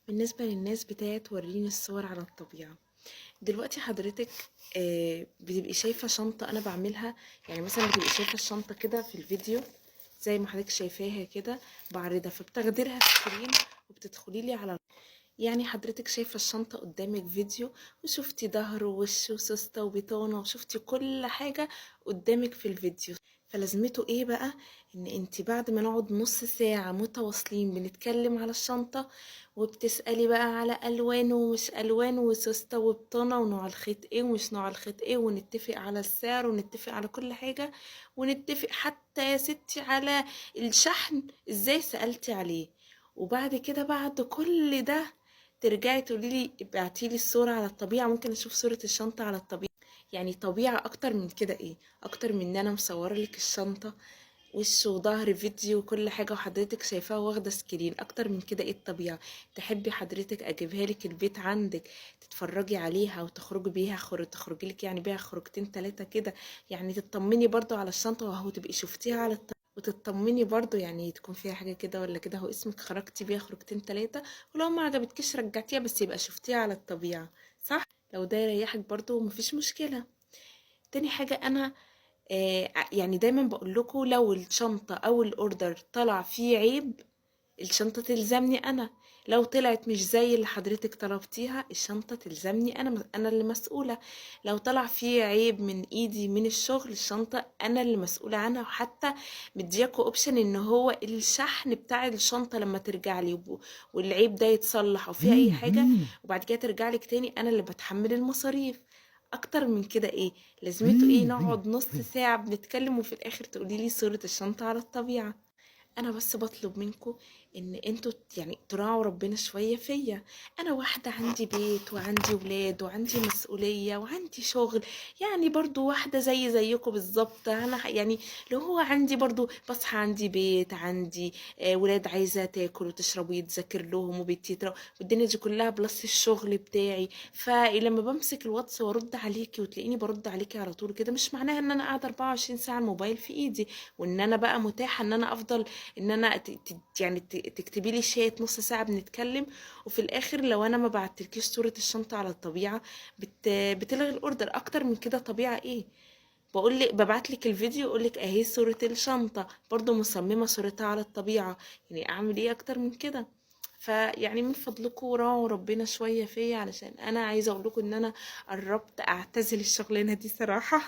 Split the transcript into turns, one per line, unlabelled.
بالنسبة للناس بتاعت وريني الصور على الطبيعة، دلوقتي حضرتك بتبقي شايفة شنطة أنا بعملها، يعني مثلا بتبقي شايفة الشنطة كده في الفيديو زي ما حضرتك شايفاها كده بعرضها، فبتاخدي لها screen وبتدخلي لي على، يعني حضرتك شايفة الشنطة قدامك فيديو، وشفتي ظهر ووش وسوستة وبطانة، وشفتي كل حاجة قدامك في الفيديو. فلازمته ايه بقى ان انت بعد ما نقعد نص ساعة متواصلين بنتكلم على الشنطة، وبتسألي بقى على الوان ومش الوان وسوستة وبطانة ونوع الخيط ايه ومش نوع الخيط ايه، ونتفق على السعر ونتفق على كل حاجة، ونتفق حتى يا ستي على الشحن ازاي سألتي عليه. وبعد كده بعد كل ده ترجعي تقولي لي ابعتي لي الصورة على الطبيعة، ممكن اشوف صورة الشنطة على الطبيعة. يعني طبيعة اكتر من كده ايه؟ اكتر من ان انا مصورة لك الشنطة وش وظهر فيديو وكل حاجة وحضرتك شايفاها واخدة screen، اكتر من كده ايه الطبيعة؟ تحبي حضرتك اجيبها لك البيت عندك تتفرجي عليها وتخرجي بيها، تخرجي لك يعني بيها خروجتين تلاتة كده، يعني تطمني برضو على الشنطة وهو تبقي شفتيها على الطبيعة وتطمني برضو، يعني تكون فيها حاجة كده ولا كده، هو اسمك خرجتي بيها خروجتين تلاتة، ولو ما عجبتكيش رجعتيها، بس يبقى شفتيها على الطبيعة، صح؟ لو ده يريحك برضو مفيش مشكلة. تاني حاجة أنا يعني دايما بقول لكم لو الشنطة أو الأوردر طلع فيه عيب الشنطة تلزمني أنا، لو طلعت مش زي اللي حضرتك طلبتيها الشنطة تلزمني أنا، أنا اللي مسؤولة. لو طلع فيه عيب من إيدي من الشغل الشنطة أنا اللي مسؤولة عنها، وحتى مدياكوا option إن هو الشحن بتاع الشنطة لما ترجع لي والعيب ده يتصلح أو فيها أي حاجة وبعد كده ترجع لك تاني أنا اللي بتحمل المصاريف. أكتر من كده إيه لازمته؟ إيه نقعد نص ساعة بنتكلم وفي الآخر تقولي لي صورة الشنطة على الطبيعة؟ انا بس بطلب منكم ان انتوا تراعوا ربنا شوية فيا. انا واحدة عندي بيت وعندي ولاد وعندي مسؤولية وعندي شغل، يعني برضو واحدة زي زيكم بالظبط. انا لو هو عندي برضو بصحى، عندي بيت، عندي ولاد عايزة تاكل وتشرب ويتذاكر لهم وبيتي والدنيا دي كلها، بلس الشغل بتاعي. فلما بمسك الواتس وارد عليكي وتلاقيني برد عليكي على طول كده، مش معناها ان انا قاعدة 24 ساعة الموبايل في ايدي، وان انا بقى متاحة ان انا افضل ان انا تكتبي لي شات نص ساعة بنتكلم، وفي الاخر لو انا ما بعتلكيش صورة الشنطة على الطبيعة بتلغي الاوردر. اكتر من كده طبيعة ايه؟ ببعت لك الفيديو اقول لك اهي صورة الشنطة، برضو مصممة صورتها على الطبيعة، يعني اعمل ايه اكتر من كده؟ فيعني من فضلكم راعوا ربنا شوية فيا، علشان انا عايزة اقول لكم ان انا قربت اعتزل الشغلانة دي صراحة.